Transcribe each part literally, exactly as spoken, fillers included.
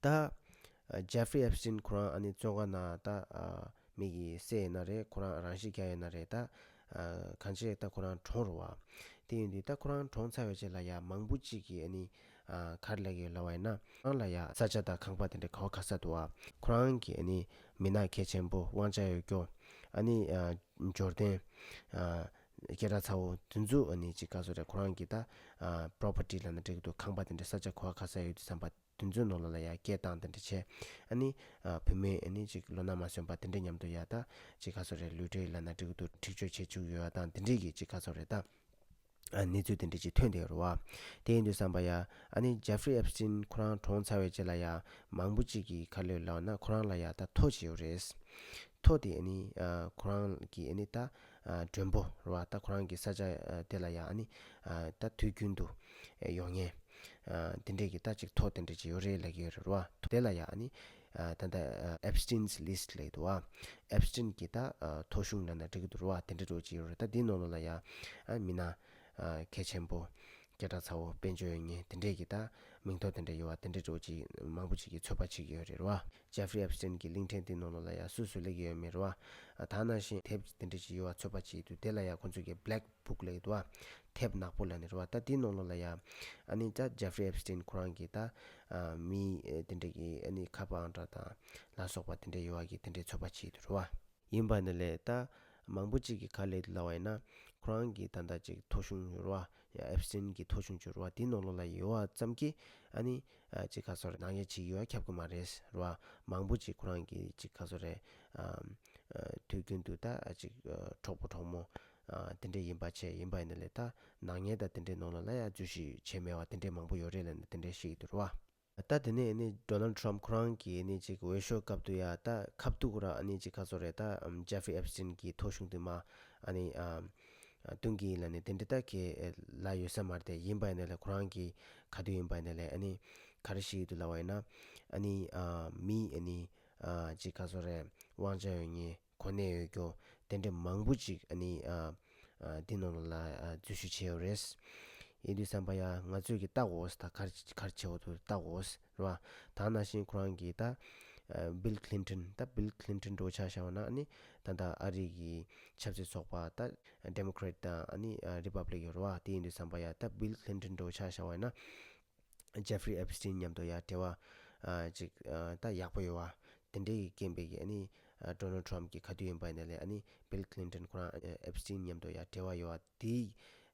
ད་ཇེ་ཧྥི་རི་ཨེབ་སི་ཊིན་ཁོ་རང་ཨ་ནི་བཙོན་ཁང་ནང་ད་མི་གིས་བསད་ཡོད་ན་རེད། ཁོ་རང་རང་ཤི་བརྒྱབ་ཡོད་ན་རེད། ད་གང་ཅི་ད་ཁོ་རང་གྲོངས་རེད་བ། དེ་ཡིན་དུས་ད་ཁོ་རང་གྲོངས་ཚར་བའི་རྗེས་ལ་ཡ་མང་པོ་ཅིག་གིས་ཨ་ནི་ག་རེ་ལབ་ཀྱི་ཡོད་ལབ་པ་ཡིན་ན། ཁོ་རང་ལ་ཡ་ས་ཆ་དང་ཁང་པ་དེ་འདྲ་ག་བ་ག་ས་འདུག་བ། ཁོ་རང་གི་ཨ་ནི་མི་སྣ་གལ་ཆེན་པོ་དབང་ཆ་ཡོད་རྒྱུ་ཨ་ནི་འབྱོར་ལྡན་སྐད་གྲགས་ཚ་བོ་དེ་ཚོ་ཨ་ནི་ཅིག་ག་ཟེར་རེད། ཁོ་རང་གི་ད་པོ་རོ་པར་ཊི་ལབ་ན་འགྲིག་གི་འདུག་ཁང་པ་དེ་འདྲ་ས་ཆ་ག་བ་ག་ས་ཡོད་དུས་ཙམ་པ་དེ་ཚོའི་ནང་ལོགས་ལ་ཡ་སྐད་བཏང་དེ་འདྲ་བྱས། ཨ་ནི་བུད་མེད་ཨ་ནི་ཅིག་ལོ་ན་མ་སོན་པ་དེ་འདྲ་མཉམ་དུ་ཡ་ད་ཅིག་ག་ཟེར་རེད། ལུས་འབྲེལ་ལབ་ན་འགྲིག་གི་འདུག་འཁྲིག་སྤྱོད་བྱེད་བཅུག་ཡོད་པ་དང་དེ་འདྲའི་གི་ཅིག་ག་ཟེར་རེད། ད་གནས་ཚུལ་དེ་འདྲ་ཅིག་ཐོན་བསྡད་ཡོད་རེད་བ། དེ་ཡིན་དུས་ཙམ་པ་ཡ་ཨ་ནི་ཇེ་ཧྥི་རི་ཨེབ་སི་ཊིན་ཁོ་རང་གྲོངས་ཚར་བའི་རྗེས་ལ་ཡ་མང་པོ་ཅིག་གིས་ག་རེ་ལབ་ན། ཁོ་རང་ལ་ཡ་ད་ཐོ་ཅིག་ཡོད་རེད། ཐོ་དེ་ཨ་ནི་ཁོ་རང་གི་ཨ་ནི་ད་མགྲོན་པོ་རེད་བ། ད་ཁོ་རང་གི་ས་ཆ་དེ་ལ་ཡ་ཨ་ནི་ད་དུས་རྒྱུན་དུ་ཡོང་མཁན་དེ་འདྲས་ཀྱི་ད་ཅིག་ཐོ་དེ་འདྲས་ཅིག་ཡོད་རེད་ལབ་ཀྱི་ཡོད་རེད་བ། དེ་ལ་ཡ་ཨ་ནི་ད་ལྟ་ཨེབ་སི་ཊིན་ལིསི་ཊི་ལབ་ཀྱི་འདུག་བ། ཨེབ་སི་ཊིན་གྱི་ད་ཐོ་གཞུང་ལབ་ན་འགྲིག་གི་འདུག་རེད་བ། དེ་འདྲས་འདྲ་ཅིག་ཡོད་རེད། ད་དེའི་ནང་ལོགས་ལ་ཡ་མི་སྣ་གལ་ཆེན་པོ་སྐད་གྲགས་ཚ་བོ་དཔལ་འབྱོར་ཡོད་མཁན་དེ་འདྲས་ཀྱི་ད་མིང་ཐོ་དེ་འདྲ་ཡོད་བ། དེ་འདྲས་འདྲ་ཅིག་མང་པོ་ཅིག་གིས་ཚོད་དཔག་བྱེད་ཀྱི་ཡོད་རེད་བ། ཇེ་ཧྥི་རི་ཨེབ་སི་ཊིན་གྱི་གླིང་ཕྲན་དེའི་ནང་ལོགས་ལ་ཡ་སུ་སུ་སླེབས་ཀྱི་ཡོད་མེད་རེད་བ། ད་ནང་བཞིན་དེབ་དེ་འདྲས་ཅིག་ཡོད་བ། ཚོད་དཔག་བྱེད་ཀྱི་འདུག་དེ་ལ་ཡ་ཁོང་ཚོ་གིས་བྷེ་ལེག་བྷུག་ལབ་ཀྱི་འདུག་བ། དེབ་ནག་པོ་ལབ་ནི་རེད་བ། ད་དེའི་ནང་ལོགས་ལ་ཡ་ཨ་ནི་ད་ཇེ་ཧྥི་རི་ཨེབ་སི་ཊིན་ཁོ་རང་གི་ད་མི་དེ་འདྲས་ཀྱི་ཨ་ནི་ཁ་པར་ཨང་གྲངས་དང་ལ་སོགས་པ་དེ་འདྲས་ཡོད་བ་གི་དེ་འདྲས་ཚོད་དཔག་བྱེད་ཀྱི་འདུག་རེད་བ། ཡིན་པ་ནི་ལས་ད་མང་པོ་ཅིག་གིས་ག་རེ་ལབ་པ་ཡིན་ན། ཁོ་རང་གི་ད་ལྟ་ཅིག་ཐོ་གཞུང་ཡོད་རེད་བ། ཡ་ཨེབ་སི་ཊིན་གྱི་ཐོ་གཞུང་ཅིག་ཡོད་རེད་བ། དེའི་ནང་ལོགས་ལ་ཡོད་བ་ཙམ་གྱིས་ཨ་ནི་ཅིག་ག་ཟེར་རེད། ནག་ཉེས་བྱེད་ཀྱི་ཡོད་བ་ཁྱབ་ཀྱི་མ་རེད་རེད་བ། མང་པོ་ཅིག་ཁོ་རང་གི་ཅིག་ག་ཟེར་རེད། དུས་རྒྱུན་དུ་ད་ཅིག་གྲོགས་པོ་གྲོགས་མོ་དེ་འདྲས་ཡིན་པ་བྱས། ཡིན་པ་ཡིན་ནི་ལས་ད་ནག་ཉེས་དང་དེ་འདྲས་ནང་ལོགས་ལ་ཡ་འཛུལ་ཞུགས་བྱས་མེད་པ་དེ་འདྲས་མང་པོ་ཡོད་རེད་ལབ་ནས་དེ་འདྲས་བཤད་ཀྱི་འདུག་རེད་བ། ད་དེ་ནས་ཨ་ནི་ཌོ་ནལ་ཌི་ཊརམ་ཕི་ཁོ་རང་གིས་ཨ་ནི་ཅིག་འོས་ཤོག་བཀབ་དུས་ཡ་ད་ཁ་ཐུག་ར་ཨ་ནི་ཅིག་ག་ཟེར་རེད། ད་ཨམ་ཇེ་ཧྥི་རི་ཨེབ་སི་ཊིན་གྱི་ཐོ་གཞུང་དེ་མར་ཨ་ནི་ཨམ་ཨ་གཏོང་གི་ཡིན་ལབ་ནས་དེ་འདྲ་ད་ཁས་ལབ་ཡོད་ས་མ་རེད་དེ། ཡིན་པ་ཡིན་ནི་ལས་ཁོ་རང་གིས་ག་དུས་ཡིན་པ་ཡིན་ནི་ལས་ཨ་ནི་ག་རེ་བཤད་ཀྱི་འདུག་ལབ་པ་ཡིན་ན། ཨ་ནི་ཨ་མི་ཨ་ནི་ཨ་ཅིག་ག་ཟེར་རེད། དབང་ཆ་ཡོད་མཁན། གོ་གནས་ཡོད་རྒྱུ་དེ་འདྲས་མང་པོ་ཅིག་ཨ་ནི་ཨ་ཨ་འདི་ནང་ལ་ཨ་འཛུལ་ཞུགས་བྱས་ཡོད་རེད། ཡིན་དུས་ཙམ་པ་ཡ་ང་ཚོས་ཀྱི་ལྟ་དགོས། ད་ག་རེ་ག་རེ་བྱེད་དགོས་འདུག་ལྟ་དགོས་རེད་བ། ད་ནང་བཞིན་ཁོ་རང་གིས་ད་ཨ་བྷིལ་ཁི་ལིན་ཊོན། ད་བྷིལ་ཁི་ལིན་ཊོན་འདྲ་བོ་ཆ་བཞག་པ་ན་ཨ་ནི་ད་ལྟ་ཨ་རི་གི་ཆབ་སྲིད་ཚོགས་པ་ད་ཌེ་མོ་ཀེ་རེ་ཊི་དང་ཨ་ནི་ཨ་རི་པབ་ལིག་ཡོད་རེད་བ། དེ་ཡིན་དུས་ཙམ་པ་ཡ་ད་བྷིལ་ཁི་ལིན་ཊོན་འདྲ་བོ་ཆ་བཞག་པ་ཡིན་ན། ཇེ་ཧྥི་རི་ཨེབ་སི་ཊིན་མཉམ་དུ་ཡ་འབྲེལ་བ་ཨ་ཅིག་ཨ་ད་ཡག་པོ་ཡོད་བ། དེ་འདྲའི་རྐྱེན་པས་ཀྱི་ཨ་ནི་ཨ་ཌོ་ནལ་ཌི་ཊརམ་ཕི་གིས་ག་དུས་ཡིན་པ་ཡིན་ནའི་ལས་ཨ་ནི་བྷིལ་ཁི་ལིན་ཊོན་ཁོ་རང་ཨ་ཨེབ་སི་ཊིན་མཉམ་དུ་ཡ་འབྲེལ་བ་ཡོད་བ། དེའི་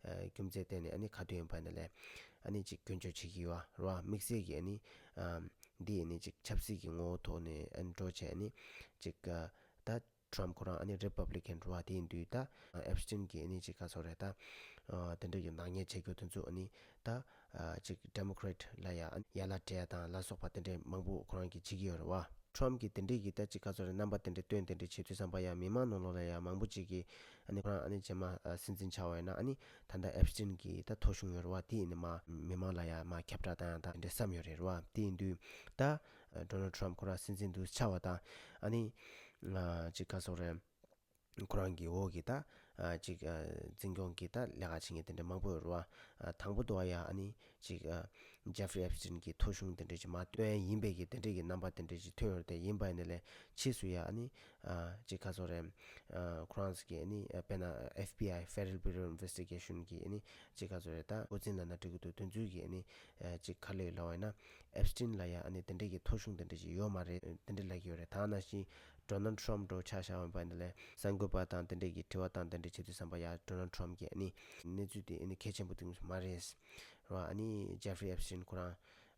ཨ་རྒྱུ་མཚན་བརྟེན་ནས་ཨ་ནི་ག་དུས་ཡིན་པ་ཡིན་ནའི་ལས་ཨ་ནི་ཅིག་སྐྱོན་བརྗོད་བྱེད་ཀྱི་ཡོད་བ་རེད་བ། དམིགས་བསལ་གྱི་ཨ་ནི་ཨ་འདི་ཨ་ནི་ཅིག་ཆབ་སྲིད་ཀྱི་ངོ་བོ་ཐོག་ནས་ཨ་ནི་འགྲོ་བྱས་ཨ་ནི་ཅིག་ཨ་ད་ཊརམ་ཕི་ཁོ་རང་ཨ་ནི་རི་པབ་ལི་ཀན་རེད་བ། དེ་ཡིན་དུས་ད་ཨེབ་སི་ཊིན་གྱིས་ཨ་ནི་ཅིག་ག་ཟེར་རེད། ད་ཨ་དེ་འདྲ་གི་ནག་ཉེས་བྱེད་རྒྱུ་དེ་ཚོ་ཨ་ནི་ད་ཨ་ཅིག་ཌེ་མོ་ཀེ་རེ་ཊི་ལ་ཡ་ཨ་ནི་ཡ་ལ་སྤྲད་ཡ་དང་ལ་སོགས་པ་དེ་འདྲས་མང་པོ་ཁོ་རང་གིས་བྱེད་ཀྱི་ཡོད་རེད་བ། ཊརམ་ཕི་གིས་དེ་འདྲས་ཀྱི་ད་ཅིག་ག་ཟེར་རེད། རྣམ་པ་དེ་འདྲས་སྟོན། དེ་འདྲས་བྱེད་དུས་ཙམ་པ་ཡ་མི་མང་ནང་ལོགས་ལ་ཡ་མང་པོ་ཅིག་གིས་ཨ་ནི་ཁོ་རང་ཨ་ནི་རྗེས་མ་ཨ་སྲིད་འཛིན་ཆགས་པ་ཡིན་ན་ཨ་ནི་ད་ལྟ་ཨེབ་སི་ཊིན་གྱི་ད་ཐོ་གཞུང་ཡོད་རེད་བ། དེ་ཡིན་ནི་མ་མི་མང་ལ་ཡ་མ་ཁྱབ་བསྒྲགས་བཏང་ཡ་དང་དེ་འདྲས་བསམ་ཡོད་རེད་བ། དེ་ཡིན་དུས་ད་ཌོ་ནལ་ཌི་ཊརམ་ཕི་ཁོ་རང་སྲིད་འཛིན་དུ་ཆགས་པ་དང་ཨ་ནི་ཨ་ཅིག་ག་ཟེར་རེད། ཁོ་རང་གི་འོག་གི་ད་ཨ་ཅིག་ཨ་འཛིན་སྐྱོང་གི་ད་ལས་ཀ་བྱེད་མཁན་དེ་འདྲ་མང་པོ་ཡོད་རེད་བ། ཨ་དང་པོ་དུ་བ་ཡ་ཨ་ནི་ཅིག་ཨ་ཇེ་ཧྥི་རི་ཨེབ་སི་ཊིན་གྱི་ཐོ་གཞུང་དེ་འདྲ་ཅིག་མར་སྟོན་ཡ་ཡིན་པའི་གི་དེ་འདྲ་གི་རྣམ་པ་དེ་འདྲ་ཅིག་ཐོན་ཡོད་རེད་དེ། ཡིན་པ་ཡིན་ནའི་ལས་ཕྱིས་སུ་ཡ་ཨ་ནི་ཨ་ཅིག་ག་ཟེར་རེད། ཨ་ཁོ་རང་ཚོ་གི་ཨ་ནི་ཨ་དཔེར་ན་ཨེཕ་བི་ཨའི་Federal Bureau of Investigation གི་ཨ་ནི་ཅིག་ག་ཟེར་རེད། ད་འགོ་འཛིན་ལབ་ན་འགྲིག་གི་འདུག་དེ་ཚོའི་གི་ཨ་ནི་ཨ་ཅིག་ག་རེ་ལབ་པ་ཡིན་ན། ཨེབ་སི་ཊིན་ལ་ཡ་ཨ་ནི་དེ་འདྲ་གི་ཐོ་གཞུང་དེ་འདྲ་ཅིག་ཡོད་མ་རེད། དེ་འདྲ་ལབ་ཀྱི་ཡོད་རེད། ད་ནང་བཞིན་ཌོ་ནལ་ཌི་ཊརམ་ཕི་འདྲ་བོ་ཆ་བཞག་པ་ཡིན་ན་ལས་གསར་འགོད་པ་དང་དེ་འདྲ་གི་དྲི་བ་དང་དེ་འདྲ་བྱེད་དུས་ཙམ་པ་ཡ་ཌོ་ནལ་ཌི་ཊརམ་ཕི་གིས་ཨ་ནི་གནས་ཚུལ་དེ་ཨ་ནི་གལ་ཆེན་པོ་འདུག་མ་རེད། རེད་བ། ཨ་ནི་ཇེ་ཧྥི་རི་ཨེབ་སི་ཊིན་ཁོ་རང་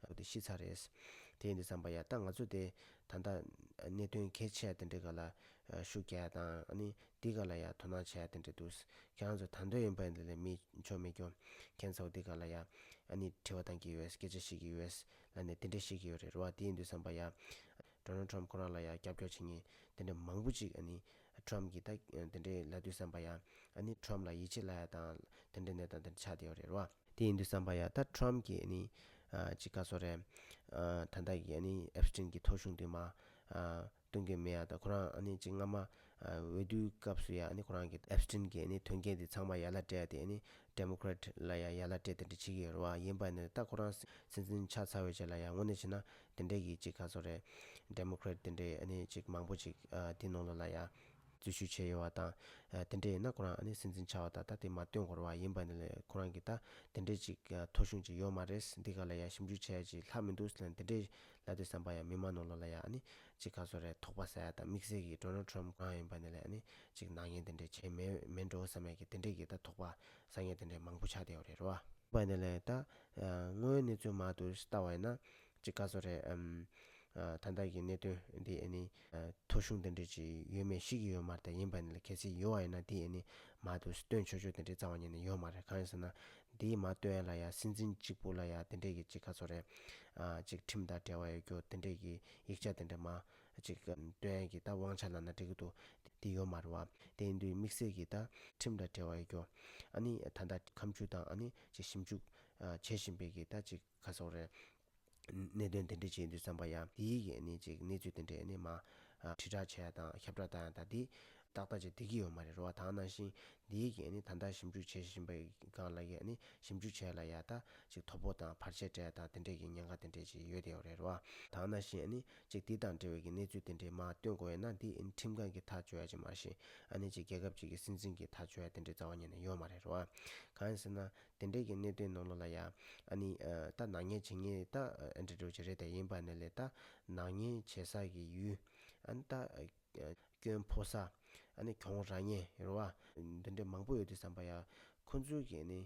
ཨ་དེ་ཤི་ཚར་རེད། དེ་ཡིན་དུས་ཙམ་པ་ཡ་ད་ང་ཚོ་དེ་ད་ལྟ་གནད་དོན་གལ་ཆེ་དེ་འདྲའི་སྒང་ལ་ཤུགས་རྒྱག་ཡ་དང་ཨ་ནི་དེའི་སྒང་ལ་ཡ་དོ་སྣང་བྱེད་ཡ་དེ་འདྲ་འདུག་ཁྱེད་རང་ཚོ་ད་དུང་ཡིན་པ་ཡིན་ན་ལས་མི་ཆོ་མེད་ཀྱང་ཁྱེད་ཚོ་དེའི་སྒང་ལ་ཡ་ཨ་ནི་དྲི་བ་བཏང་གི་ཡོད། སྐད་ཆ་བཤད་ཀྱི་ཡོད་ལབ་ནས་དེ་འདྲ་བཤད་ཀྱི་ཡོད་རེད། རེད་བ། དེ་ཡིན་དུས་ཙམ་པ་ཡ་ཌོ་ནལ་ཌི་ཊརམ་ཕི་ཁོ་རང་ལ་ཡ་རྒྱབ་སྐྱོར་བྱེད་མཁན་དེ་འདྲ་མང་པོ་ཅིག་ཨ་ནི་ཊརམ་ཕི་གིས་ད་དེ་འདྲ་ལབ་དུས་ཙམ་པ་ཡ་ཨ་ནི་ཊརམ་ཕི་ལ་ཡིད་ཆེས་བརླག་ཡ་དང་དེ་འདྲ་གནས་སྟངས་དེ་འདྲ་ཆགས་བསྡད་ཡོད་རེད། རེད་བ། དེ་ཡིན་དུས་ཙམ་པ་ཡ་ད་ཊརམ་ཕི་གིས་ཨ་ནི་ཨ་ཅིག་ག་ཟེར་རེད། ཨ་ད་ལྟ་གི་ཨ་ནི་ཨེབ་སི་ཊིན་གྱི་ཐོ་གཞུང་དེ་མར་ཨ་གཏོང་གི་མེད་ཡ་དང་། ཁོ་རང་ཨ་ནི་ཅིག་སྔ་མ་ཨ་འོས་བསྡུའི་སྐབས་སུ་ཡ་ཨ་ནི་ཁོ་རང་གིས་ཨེབ་སི་ཊིན་གྱི་ཨ་ནི་དོན་རྐྱེན་དེ་ཚང་མ་ཡ་ལ་སྤྲད་ཡ་དེ་ཨ་ནི་ Democrat ལ་ཡང་ཡ་ལ་སྤྲད་དེ་འདྲ་བྱེད་ཀྱི་ཡོད་རེད་བ། ཡིན་པ་ནི་ད་ཁོ་རང་སྲིད་འཛིན་ཆགས་ཚར་བའི་རྗེས་ལ་ཡང་དངོས་གནས་བྱས་ན་དེ་འདྲས་ཀྱི་ཅིག་ག་ཚོད་རེད། Democrat དེ་འདྲས་ཨ་ནི་ཅིག་མང་པོ་ཅིག་ཨ་དེ་ནང་ལོགས་ལ་ཡང་འཛུལ་ཞུགས་བྱས་ཡོད་པ་དང་། ཨ་དེ་འདྲས་ཡིན་ན་ཁོ་རང་ཨ་ནི་སྲིད་འཛིན་ཆགས་པ་དང་ད་དེ་མར་བཏོན་དགོས་རེད་བ། ཡིན་པ་ནི་ལས་ཁོ་རང་གི་ད་དེ་འདྲས་ཅིག་ཨ་ཐོ་གཞུང་ཅིག་ཡོད་མ་རེད། འདི་ག་ལ་ཡང་ཞིབ་འཇུག་བྱས་ཅིག་ལྷག་མི་འདུག་ཟེར་ན་དེ་འདྲས་ལབ་དུས་ཙམ་པ་ཡང་མི་མང་ནང་ལོགས་ལ་ཡང་ཨ་ནི་ཅིག་ག་ཚོད་རེད། དོགས་པ་ཟ་ཡ་དང་དམིགས་བསལ་གྱི་Donald Trump ཁོ་རང་ཡིན་པ་ནི་ལས་ཨ་ནི་ཅིག་ནག་ཉེས་དེ་འདྲས་བྱས་མེད་མེད་འགྲོ་བསམ་ཡ་གི་དེ་འདྲས་ཀྱི་ད་དོགས་པ་ཟ་མཁན་དེ་འདྲས་མང་པོ་ཆགས་བསྡད་ཡོད་རེད་རེད་བ། པ་ནི་ལས་ད་དངོས་ཡོད་གནས་ཚུལ་མར་དུ་ལྟ་བ་ཡིན་ན་ཅིག་ག་ཚོད་རེད། ཨམ་ད་ལྟ་གི་གནད་དོན་འདི་ཨ་ནི་ཐོ་གཞུང་དེ་འདྲས་ཅིག་ཡོད་མེད་ཤེས་ཀྱི་ཡོད་མ་རེད། ད་ཡིན་པ་ནི་ལས་གལ་སྲིད་ཡོད་པ་ཡིན་ན་དེ་ཨ་ནི་མར་དུ་སྟོན་ཆོག་ཆོག་དེ་འདྲས་རྩ་བ་ཉིད་ནས་ཡོད་མ་རེད། གང་ཡིན་ཟེར་ན་དེ་མར་སྟོན་ཡ་ལ་ཡ་སྲིད་འཛིན་གཅིག་པུ་ལ་ཡ་དེ་འདྲས་ཀྱི་ཅིག་ག་ཚོད་རེད། ཨ་ཅིག་ཁྲིམས་དང་འབྲེལ་བ་ཡོད་རྒྱུ་དེ་འདྲས་ཀྱི་ཡིག་ཆ་དེ་འདྲས་མར་ཅིག་སྟོན་ཡ་གི་ད་དབང་ཆ་ལབ་ན་འགྲིག་གི་འདུག་དེ་ཡོད་མ་རེད་བ། དེ་ཡིན་དུས་དམིགས་བསལ་གྱི་ད་ཁྲིམས་དང་འབྲེལ་བ་ཡོད་རྒྱུ་ཨ་ནི་ད་ལྟ་ཁ་མཆུ་དང་ཨ་ནི་ཅིག་ཞིབ་འཇུག་ཨ་བྱེད་བཞིན་པའི་གི་ད་ཅིག་ག་ཚོད་རེད། གནད་དོན་དེ་འདྲ་བྱེད་དུས་ཙམ་པ་ཡང་དེའི་གི་ཨ་ནི་ཅིག་གནས་ཚུལ་དེ་འདྲ་ཨ་ནི་མར་ཨ་དྲིལ་བསྒྲགས་བྱས་ཡ་དང་ཁྱབ་བསྒྲགས་བཏང་ཡ་དང་དེ་ཏག་ཏག་ཅིག་བསྡད་ཀྱི་ཡོད་མ་རེད་རེད་བ། དེ་ནང་བཞིན་དེའི་གི་ཨ་ནི་ད་ལྟ་ཞིབ་འཇུག་བྱེད་བཞིན་པའི་སྒང་ལ་གི་ཨ་ནི་ཞིབ་འཇུག་བྱས་ལ་ཡ་ད་ཅིག་དོ་ཕོག་དང་བར་ཆད་སྤྲད་ཡ་དང་དེ་འདྲ་གི་ཉེན་ཁ་དེ་འདྲ་ཅིག་ཡོད་བསྡད་ཡོད་རེད་རེད་བ། དེ་ནང་བཞིན་ཨ་ནི་ཅིག་དེ་དང་འབྲེལ་བའི་གི་གནས་ཚུལ་དེ་འདྲ་མར་སྟོན་དགོས་ཡ་ན་དེ་ཨ་ནི་ཁྲིམས་ཁང་གིས་ཐག་གཅོད་ཡ་ཅིག་མ་གཏོགས་ཨ་ནི་ཅིག་རྒྱལ་ཁབ་ཅིག་གི་སྲིད་འཛིན་གྱིས་ཐག་གཅོད་ཡ་དེ་འདྲ་རྩ་བ་ཉིད་ནས་ཡོད་མ་རེད་རེད་བ། གང་ཡིན་ཟེར་ན། དེ་འདྲའི་གི་གནད་དོན་ནང་ལོགས་ལ་ཡ་ཨ་ནི་ཨ་ད་ནག་ཉེས་བྱེད་མཁན་ད་ཨ་འདྲ་འདྲ་ཅིག་རེད། དེ་ཡིན་པ་ནི་ལས་ད་ནག་ཉེས་བྱེད་ས་གི་ཡུལ་ཨ་ནི་ད་ཨ་སྐྱོན་ཕོག་ས་ཨ་ནི་གྱོང་རག་མཁན་རེད་བ། འདི་འདྲ་མང་པོ་ཡོད་དུས་ཙམ་པ་ཡ་ཁོ་ཚོའི་གི་ཨ་ནི་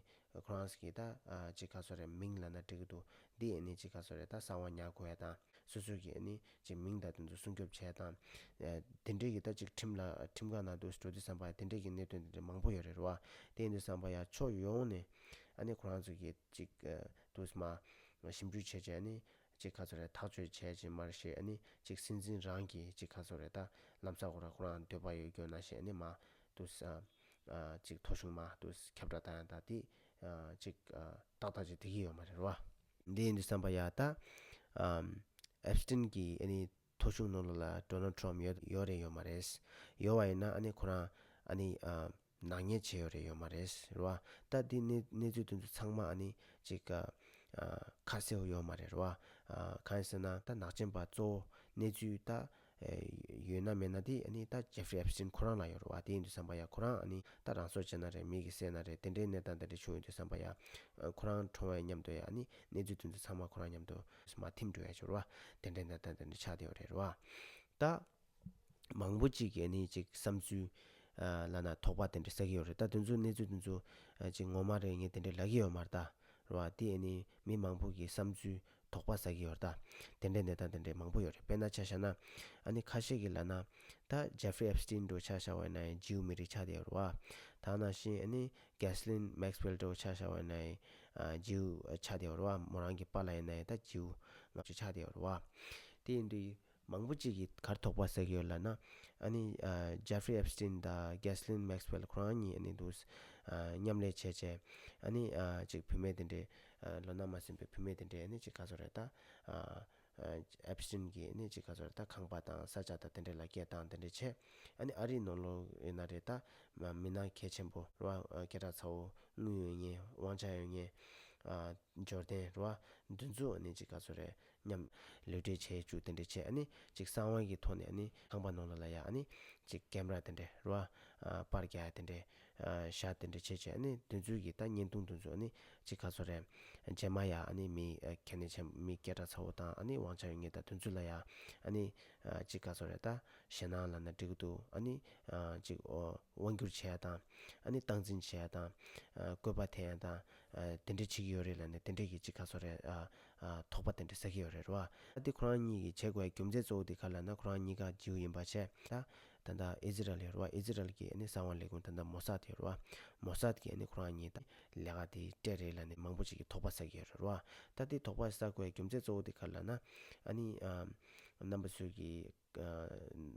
ཁོ་རང་གི་ད་ཨ་ཅིག་ག་ཚོད་རེད། མིང་ལབ་ན་འགྲིག་གི་འདུག་འདི་ཨ་ནི་ཅིག་ག་ཚོད་རེད། ད་གསང་བ་ཉར་དགོས་ཡ་དང་། སོ་སོ་གི་ཨ་ནི་ཅིག་མིང་དང་དེ་ཚོ་སྲུང་སྐྱོབ་བྱས་དང་། ཨ་དེ་འདྲའི་གི་ད་ཅིག་ཁྲིམས་ལ་ཁྲིམས་ཁང་ནང་དུ་འགྲོ་དུས་ཙམ་པ་དེ་འདྲའི་གི་གནད་དོན་དེ་འདྲ་མང་པོ་ཡོད་རེད་རེད་བ། དེ་ཡིན་དུས་ཙམ་པ་ཡ་ཕྱོགས་ཡོངས་ནས་ཨ་ནི་ཁོ་རང་ཚོ་གི་ཅིག་ཨ་དུས་མ་ཞིབ་འཇུག་བྱས་བྱས་ཨ་ནི་ཅིག་ག་ཚོད་རེད། ཐག་གཅོད་བྱས་བྱས་མ་རེད་ཤེས། ཨ་ནི་ཅིག་སྲིད་འཛིན་རང་གི་ཅིག་ག་ཚོད་རེད། ད་ལམ་སང་ཁོ་རང་ཁོ་རང་འདོད་པ་ཡོད་རྒྱུ་ན་ཤེས། ཨ་ནི་མ་དུས་ཨ་ཅིག་ཐོ་གཞུང་མ་དུས་ཁྱབ་བསྒྲགས་བཏང་ཡ་ད་དེ་ཨ་ཅིག་ཨ་ཏག་ཏག་ཅིག་བསྡད་ཀྱི་ཡོད་མ་རེད་རེད་བ། འདི་ཡིན་དུས་ཙམ་པ་ཡ་ད་ཨམ་ཨེབ་སི་ཊིན་གྱི་ཨ་ནི་ཐོ་གཞུང་ནང་ལོགས་ལ་ཌོ་ནལ་ཊམ་ཡོད་ཡོད་རེད་ཡོད་མ་རེད། ཡོད་པ་ཡིན་ན་ཨ་ནི་ཁོ་རང་ཨ་ནི་ཨམ་ནག་ཉེས་བྱས་ཡོད་རེད་ཡོད་མ་རེད་རེད་བ། ད་འདི་གནས་གནས་ཚུལ་དེ་ཚོ་ཚང་མ་ཨ་ནི་ཅིག་ཨ་ཁ་གསལ་པོ་ཡོད་མ་རེད་རེད་བ། ཨ་གང་ཡིན་ཟེར་ན་ད་ནག་ཅན་པ་གཙོ་བོ་གནས་ཚུལ་ད་ཨེ་ཡོད་ན་མེད་ན་དེ་ཨ་ནི་ད་ཇེ་ཕི་རི་ཨེབ་སི་ཊིན་ཁོ་རང་ལ་ཡོད་རེད་བ། དེ་ཡིན་དུས་ཙམ་པ་ཡ་ཁོ་རང་ཨ་ནི་ད་རང་སྲོག་བཅད་ན་རེད། མི་གིས་བསད་ན་རེད། དེ་འདྲའི་གནས་སྟངས་དེ་འདྲ་བྱུང་ཡོད་དུས་ཙམ་པ་ཡ་ཁོ་རང་གྲོངས་པའི་མཉམ་དུ་ཡ་ཨ་ནི་གནས་ཚུལ་དེ་ཚོ་ཚང་མ་ཁོ་རང་མཉམ་དུ་མར་ཐིམ་འགྲོ་ཡ་ཅིག་རེད་བ། དེ་འདྲའི་གནས་སྟངས་དེ་འདྲ་ཆགས་བསྡད་ཡོད་རེད་རེད་བ། ད་མང་པོ་ཅིག་གིས་ཨ་ནི་ཅིག་བསམ་ཚུལ་ཨ་ལབ་ན་དོགས་པ་དེ་འདྲ་ཟ་གི་ཡོད་རེད། ད་དེ་ཚོ་གནས་ཚུལ་དེ་ཚོ་ཨ་ཅིག་ངོ་མ་རེད་ངས་དེ་འདྲ་ལབ་ཀྱི་ཡོད་མ་རེད་ད། རེད་བ། དེ་ཨ་ནི་མི་མང་པོ་གི་བསམ་ཚུལ་དོགས་པ་ཟ་གི་ཡོད་རེད་ད། དེ་འདྲའི་གནས་སྟངས་དེ་འདྲའི་མང་པོ་ཡོད་རེད། དཔེར་ན་ཆ་བཞག་ན་ཨ་ནི་ཁ་ཤས་ཀྱིས་ལབ་ན་ད་ཇེ་ཕི་རི་ཨེབ་སི་ཊིན་འདྲ་ཆ་བཞག་པ་ཡིན་ན་ཡང་ཇིའུ་མི་རིགས་ཆགས་བསྡད་ཡོད་རེད་བ། ད་ནང་བཞིན་ཨ་ནི་གྷེ་སི་ལིན་མེག་སི་ཝེལ་འདྲ་ཆ་བཞག་པ་ཡིན་ན་ཡང་ཨ་ཇིའུ་ཆགས་བསྡད་ཡོད་རེད་བ། མོ་རང་གི་པཱ་ལགས་ཡིན་ན་ཡང་ད་ཇིའུ་ང་ཚོ་ཆགས་བསྡད་ཡོད་རེད་བ། དེ་ཡིན་དུས་མང་པོ་ཅིག་གིས་ག་རེ་དོགས་པ་ཟ་གི་ཡོད་ལབ་ན། ཨ་ནི་ཨ་ཇེ་ཕི་རི་ཨེབ་སི་ཊིན་དང་གྷེ་སི་ལིན་མེག་སི་ཝེལ་ཁོ་རང་གཉིས་ཨ་ནི་འདུག་ཨ་མཉམ་ལས་བྱས་བྱས་ཨ་ནི་ཨ་ཅིག་བུད་མེད་དེ་འདྲས་ཨ་ལོ་ན་མ་སོན་པའི་བུད་མེད་དེ་འདྲས་ཨ་ནི་ཅིག་ག་ཚོད་རེད་ད། ཨ་ཨེབ་སི་ཊིན་གྱིས་ཨ་ནི་ཅིག་ག་ཚོད་རེད་ད། ཁང་པ་དང་ས་ཆ་དང་དེ་འདྲས་ལ་སྐད་བཏང་དེ་འདྲས་བྱས། ཨ་ནི་ཨ་རིའི་ནང་ལོགས་ཡིན་ན་རེད་ད། མ་མི་སྣ་གལ་ཆེན་པོ་རེད་བ། སྐད་གྲགས་ཚ་བོ་དངུལ་ཡོད་མཁན་དབང་ཆ་ཡོད་མཁན་ཨ་འབྱོར་ལྡན་རེད་བ། འདི་ཚོ་ཨ་ནི་ཅིག་ག་ཚོད་རེད། མཉམ་ལུས་འབྲེལ་བྱས་བཅུག་དེ་འདྲས་བྱས། ཨ་ནི་ཅིག་གསང་བ་གི་ཐོག་ནས་ཨ་ནི་ཁང་པ་ནང་ལོགས་ལ་ཡ་ཨ་ནི་ཅིག་ཀེམ་ར་དེ་འདྲས་རེད་བ། ཨ་པར་རྒྱག་ཡ་དེ་འདྲས་ཨ་བཞག་དེ་འདྲས་བྱས་བྱས། ཨ་ནི་དེ་ཚོའི་གི་ད་བརྙན་ཐུང་དེ་ཚོ་ཨ་ནི་ཅིག་ག་ཚོད་རེད། རྗེས་མ་ཡ་ཨ་ནི་མི་ཨ་གལ་གནད་ཆེན་མི་སྐད་གྲགས་ཚ་བོ་དང་ཨ་ནི་དབང་ཆ་ཡོད་མཁན་དང་དེ་ཚོ་ལ་ཡ་ཨ་ནི་ཨ་ཅིག་ག་ཚོད་རེད་ད། ཞེད་སྣང་ལབ་ན་འགྲིག་གི་འདུག་ཨ་ནི་ཨ་ཅིག་ཨོ་དབང་སྒྱུར་བྱེད་ཡ་དང་། ཨ་ནི་སྟངས་འཛིན་བྱེད་ཡ་དང་། ཨ་བཀོད་པ་འཐེན་ཡ་དང་། ཨ་དེ་འདྲས་བྱེད་ཀྱི་ཡོད་རེད་ལབ་ནས་དེ་འདྲས་ཀྱི་ཅིག་ག་ཚོད་རེད། ཨ་ཨ་དོགས་པ་དེ་འདྲས་ཟ་གི་ཡོད་རེད་རེད་བ། ཨ་དེ་ཁོ་རང་གཉིས་ཀྱིས་བྱེད་དགོས་ཡ་རྒྱུ་མཚན་གཙོ་བོ་དེ་ག་ལབ་ན་ཁོ་རང་གཉིས་ཀ་ཇིའུ་ཡིན་པ་བྱས། ད་ད་ལྟ་ཨི་ཟི་རལ་ཡོད་རེད་བ། ཨི་ཟི་རལ་གྱི་ཨ་ནི་གསང་བ་ལས་ཁུངས་ད་ལྟ་མོ་སཱད་ཡོད་རེད་བ། མོ་སཱད་ཀྱིས་ཨ་ནི་ཁོ་རང་གཉིས་ད་ལས་ཀ་དེ་སྤྲད་རེད་ལབ་ནས་མང་པོ་ཅིག་གིས་དོགས་པ་ཟ་གི་ཡོད་རེད་བ། ད་དེ་དོགས་པ་ཟ་དགོས་ཡ་རྒྱུ་མཚན་གཙོ་བོ་དེ་ག་ལབ་ན། ཨ་ནི་ཨ་རྣམ་པ་ཚོས་ཀྱི་ཨ་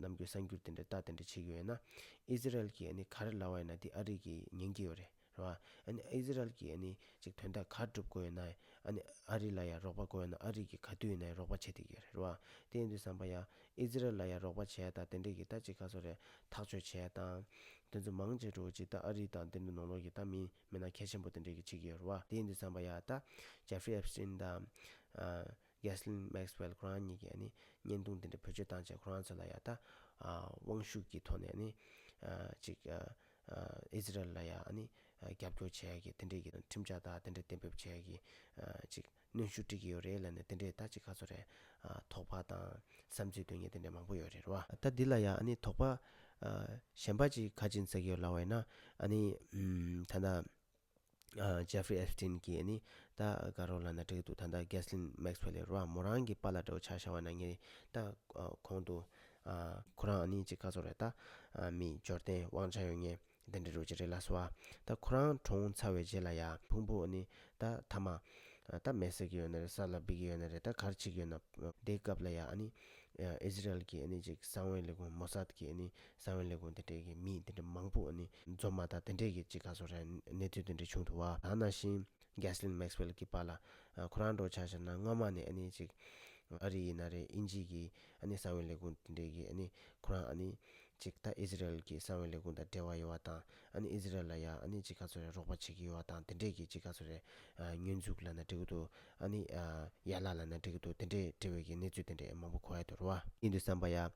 ནམ་རྒྱུན་གསར་འགྱུར་དེ་འདྲ་ལྟ་དེ་འདྲ་བྱེད་ཀྱི་ཡོད་ན། ཨི་ཟི་རལ་གྱིས་ཨ་ནི་ག་རེ་ལབ་པ་ཡིན་ན་དེ་ཨ་རི་གིས་ཉན་གྱི་ཡོད་རེད། རེད་བ། ཨ་ནི་ཨི་ཟི་རལ་གྱིས་ཨ་ནི་ཅིག་དོན་དག་ག་སྒྲུབ་དགོས་ཡོད་ན། ཨ་ནི་ཨ་རི་ལ་ཡང་རོགས་པ་དགོས་ཡོད་ན་ཨ་རི་གིས་ག་དུས་ཡིན་ན་ཡང་རོགས་པ་བྱེད་བསྡད་ཀྱི་ཡོད་རེད། རེད་བ། དེ་ཡིན་དུས་ཙམ་པ་ཡ་ཨི་ཟི་རལ་ལ་ཡང་རོགས་པ་བྱེད་ཡ་དང་དེ་འདྲས་ཀྱི་ད་ཅིག་ག་ཚོད་རེད། ཐག་གཅོད་བྱེད་ཡ་དང་། དེ་ཚོ་མང་ཆེ་འགྲོ་ཅིག་ད་ཨ་རི་དང་དེ་འདྲ་ནང་ལོགས་ཀྱི་ད་མི་མི་སྣ་གལ་ཆེན་པོ་དེ་འདྲས་ཀྱི་བྱེད་ཀྱི་ཡོད་རེད་བ། དེ་ཡིན་དུས་ཙམ་པ་ཡ་ད་Jeffrey Epstein་དང་Ghislaine Maxwell་ཁོ་རང་གཉིས་ཀྱི་ཨ་ནི་བརྙན་ཐུང་དེ་འདྲ་བེད་སྤྱོད་བཏང་བྱས་ཁོ་རང་ཚོ་ལ་ཡ་ད་དབང་ཤུགས་ཀྱི་ཐོག་ནས་ཨ་ནི་ཅིག་ཨིས་རལ་ལ་ཡ་ཨ་ནི་རྒྱབ་སྐྱོར་བྱེད་ཡ་གི་དེ་འདྲས་ཀྱི་ཁྲིམས་འཆར་དང་དེ་འདྲས་གཏན་འབེབས་བྱེད་ཡ་གི་ཅིག་གནོན་ཤུགས་སྤྲད་ཀྱི་ཡོད་རེད་ལབ་ནས་དེ་འདྲས་ད་ཅིག་ག་ཚོད་རེད། ཨ་དོགས་པ་དང་བསམ་ཚུལ་འདོན་མཁན་དེ་འདྲས་མང་པོ་ཡོད་རེད་རེད་བ། ད་འདི་ལ་ཡང་ཨ་ནི་དོགས་པ་ཨ་གཞན་པ་ཅིག་ག་ཅིག་ཟེར་གྱི་ཡོད་ལབ་པ་ཡིན་ན། ཨ་ནི་ཨམ་ད་ལྟ་ཨ་Jeffrey Epstein་གིས་ཨ་ནི་ད་ག་རེ་ལབ་ན་འགྲིག་འདུག་ད་ལྟ་Ghislaine Maxwell་རེད་བ། མོ་རང་གི་པཱ་ལགས་འདྲ་བོ་ཆ་བཞག་པ་ན་ངས་ད་ཨ་གོང་དུ་ཨ་ཁོ་རང་ཨ་ནི་ཅིག་ག་ཚོད་རེད། ད་ཨ་མི་འབྱོར་ལྡན་དབང་ཆ་ཡོད་མཁན་དེ་འདྲ་རུ་ཅིག་རེད་ལབ་སོང་བ། ད་ཁོ་རང་གྲོངས་ཚར་བའི་རྗེས་ལ་ཡ་ཕུང་པོ་ཨ་ནི་ད་མཐའ་མ་ད་མེ་བསད་ཀྱི་ཡོད་ན་རེད། ས་ལ་སྦི་གི་ཡོད་ན་རེད། ད་ག་རེ་བྱེད་ཀྱི་ཡོད་ན། དེའི་སྐབས་ལ་ཡ་ཨ་ནི་ཨིས་རལ་གྱི་ཨ་ནི་ཅིག་གསང་བའི་ལས་ཁུངས་མོ་སཱད་ཀྱི་ཨ་ནི་གསང་བའི་ལས་ཁུངས་དེ་འདྲས་ཀྱི་མི་དེ་འདྲས་མང་པོ་ཨ་ནི་འཛོམས་པ་དང་དེ་འདྲས་ཀྱི་ཅིག་ག་ཚོད་རེད། གནས་ཚུལ་དེ་འདྲས་བྱུང་འདུག་བ། ད་ནང་བཞིན་Ghislaine Maxwell་གི་པཱ་ལགས་ཁོ་རང་འདྲ་བོ་ཆ་བཞག་ན་སྔོན་མ་ནས་ཨ་ནི་ཅིག་ཨ་རི་ཡིན་ན་རེད། དབྱིན་ཇི་གི་ཨ་ནི་གསང་བའི་ལས་ཁུངས་དེ་འདྲས་ཀྱི་ཨ་ནི་ཁོ་རང་ཨ་ནི་ཅིག་ད་ཨིས་རལ་གྱི་གསང་བའི་ལས་ཁུངས་དང་འབྲེལ་བ་ཡོད་པ་དང་། ཨ་ནི་ཨིས་རལ་ལ་ཡང་ཨ་ནི་ཅིག་ག་ཚོད་རེད། རོགས་པ་བྱེད་ཀྱི་ཡོད་པ་དང་དེ་འདྲས་ཀྱི་ཅིག་ག་ཚོད་རེད། ཨ་སྙོན་འཛུགས་ལབ་ན་འགྲིག་གི་འདུག་ཨ་ནི་ཨ་ཡན་ལག་ལབ་ན་འགྲིག་གི་འདུག་དེ་འདྲས་འབྲེལ་བའི་གི་གནས་ཚུལ་དེ་འདྲས་མང་པོ་གོ་ཡ་འདུག་རེད་བ། ཡིན་དུས་ཙམ་པ་ཡ་ཨ་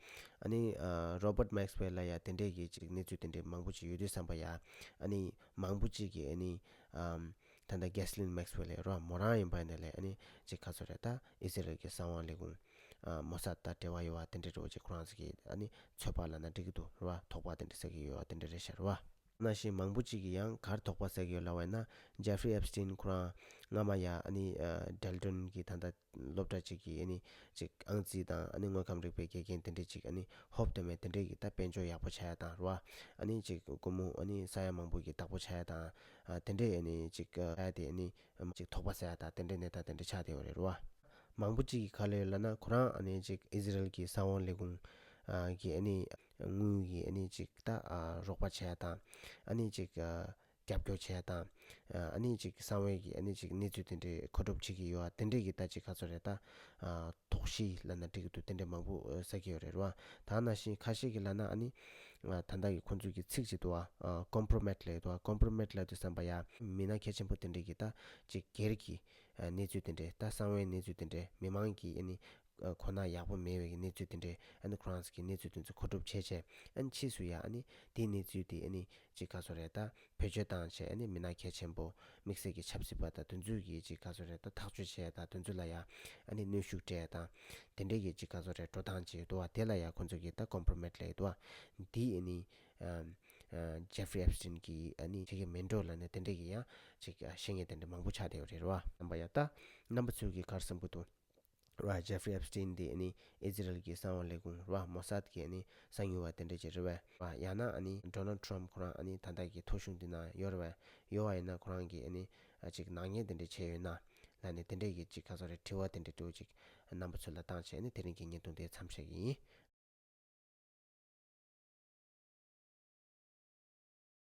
ནི་ཨ་Robert Maxwell་ལ་ཡ་དེ་འདྲས་ཀྱི་ཅིག་གནས་ཚུལ་དེ་འདྲས་མང་པོ་ཅིག་ཡོད་དུས་ཙམ་པ་ཡ་ཨ་ནི་མང་པོ་ཅིག་གིས་ཨ་ནི་ཨམ་ད་ལྟ་Ghislaine Maxwell་རེད་བ། མོ་རང་ཡིན་པ་ཡིན་ན་ལས་ཨ་ནི་ཅིག་ག་ཚོད་རེད། ད་ཨིས་རལ་གྱི་གསང་བའི་ལས་ཁུངས་ཨ་མོ་སཱད་དང་འབྲེལ་བ་ཡོད་པ་དེ་འདྲས་འདྲ་བོ་ཅིག་ཁོ་རང་ཚོ་གི་ཨ་ནི་ཚོད་དཔག་ལབ་ན་འགྲིག་གི་འདུག་རེད་བ། དོགས་པ་དེ་འདྲས་ཟ་གི་ཡོད་པ་དེ་འདྲས་རེད་ཤག་རེད་བ། ནང་བཞིན་མང་པོ་ཅིག་གིས་ཡང་ག་རེ་དོགས་པ་ཟ་གི་ཡོད་ལབ་པ་ཡིན་ན། Jeffrey Epstein་ཁོ་རང་སྔ་མ་ཡ་ཨ་ནི་ཨ་Dalton་གི་ད་ལྟ་སློབ་གྲྭ་ཅིག་གི་ཨ་ནི་ཅིག་ཨང་རྩིས་དང་ཨ་ནི་དངོས་ཁམས་རིག་པའི་དགེ་རྒན་དེ་འདྲས་ཅིག་ཨ་ནི་ཧོབ་སྟེ་མེད་དེ་འདྲས་ཀྱི་ད་དཔལ་འབྱོར་ཡག་པོ་ཆགས་ཡ་དང་རེད་བ། ཨ་ནི་ཅིག་སྒོར་མོ་ཨ་ནི་ས་ཡ་མང་པོ་གི་བདག་པོ་ཆགས་ཡ་དང་། ཨ་དེ་འདྲས་ཨ་ནི་ཅིག་ཨ་ཡ་དེ་ཨ་ནི་ཅིག་དོགས་པ་ཟ་ཡ་དང་དེ་འདྲས་གནས་སྟངས་དེ་འདྲས་ཆགས་བསྡད་ཡོད་རེད་བ། མང་པོ་ཅིག་གིས་ག་རེ་ལབ་ན་ཁོ་རང་ཨ་ནི་ཅིག་ཨིས་རལ་གྱི་གསང་བའི་ལས་ཁུངས་ཨ་གི་ཨ་ནི་དངུལ་གྱི་ཨ་ནི་ཅིག་ད་ཨ་རོགས་པ་བྱས་དང་། ཨ་ནི་ཅིག་ཨ་རྒྱབ་སྐྱོར་བྱས་དང་། ཨ་ནི་ཅིག་གསང་བའི་གི་ཨ་ནི་ཅིག་གནས་ཚུལ་དེ་འདྲས་མཁོ་སྒྲུབ་བྱེད་ཀྱི་ཡོད་པ་དེ་འདྲས་ཀྱི་ད་ཅིག་ག་ཚོད་རེད། ད་ཨ་དོགས་གཞི་ལབ་ན་འགྲིག་གི་འདུག་དེ་འདྲས་མང་པོ་ཟ་གི་ཡོད་རེད་བ། ད་ནང་བཞིན་ཁ་ཤས་ཀྱིས་ལབ་ན་ཨ་ནི་ཨ་ད་ལྟ་གི་ཁོང་ཚོ་གི་ཚིག་ཅིག་འདུག་བ། ཨ་compromise་ལབ་ཡོད་འདུག་བ། compromise་ལབ་དུས་ཙམ་པ་ཡ་མི་སྣ་གལ་ཆེན་པོ་དེ་འདྲས་ཀྱི་ད་ཅིག་སྒེར་གྱི་ཨ་གནས་ཚུལ་དེ་འདྲས། ད་གསང་བའི་གནས་ཚུལ་དེ་འདྲས། མི་མང་གི་ཨ་ནི་ཨ་གོ་གནས་ཡག་པོ་མེད་པའི་གི་གནས་ཚུལ་དེ་འདྲས། ཨ་ནི་ཁོ་རང་ཚོ་གི་གནས་ཚུལ་དེ་ཚོ་མཁོ་སྒྲུབ་བྱས་བྱས། ཨ་ནི་ཕྱིས་སུ་ཡ་ཨ་ནི་དེའི་གནས་ཚུལ་དེ་ཨ་ནི་ཅིག་ག་ཚོད་རེད། ད་བེད་སྤྱོད་བཏང་བྱས་ཨ་ནི་མི་སྣ་གལ་ཆེན་པོ་དམིགས་བསལ་གྱི་ཆབ་སྲིད་པ་དང་དེ་ཚོའི་གི་ཅིག་ག་ཚོད་རེད། ད་ཐག་གཅོད་བྱས་དང་དེ་ཚོ་ལ་ཡ་ཨ་ནི་གནོན་ཤུགས་སྤྲད་དང་དེ་འདྲས་གི་ཅིག་ག་ཚོད་རེད། འགྲོ་སྟངས་ཅིག་འདུག་བ། དེ་ལ་ཡ་ཁོ་ཚོ་གི་ད་compromise་ལབ་ཡོད་འདུག་བ། འདི་ཨ་ནི་ཨ་ཨ་Jeffrey Epstein་གི་ཨ་ནི་བྱེད་ཀྱི་མིན་འགྲོ་ལབ་ནས་དེ་འདྲས་གི་ཡ་ཅིག་ཨ་བཤད་མཁན་དེ་འདྲས་མང་པོ་ཆགས་བསྡད་ཡོད་རེད་བ། རྣམ་པ་ཡ་ད་རྣམ་པ་ཚོས་གི་ག་རེ་བསམ་གི་འདུག་ར། Jeffrey Epstein་དེ་ཨ་ནི་ཨི་ཛི་རལ་གྱི་གསང་བ་ལས་ཁུངས་ར་མོ་སཱད་ཀྱི་ཨ་ནི་གསང་ཉུལ་བ་དེ་འདྲ་ཅིག་རེད་པས། ར་ཡང་ན་ཨ་ནི་Donald Trump་ཁོ་རང་ཨ་ནི་ད་ལྟ་གི་ཐོ་གཞུང་འདི་ནང་ཡོད་རེད་པས། ཡོད་པ་ཡིན་ན་ཁོ་རང་གིས་ཨ་ནི་ཨ་ཅིག་ནག་ཉེས་དེ་འདྲ་བྱས་ཡོད་ན་ལབ་ནས་དེ་འདྲ་གི་ཅིག་ག་ཚོད་རེད། དྲི་བ་དེ་འདྲ་འདྲ་བོ་ཅིག་རྣམ་པ་ཚོ་ལ་བཏང་བྱས་ཨ་ནི་དེ་རིང་གི་བརྙན་ཐུང་དེ་མཚམས་བཞག་གི་ཡིན།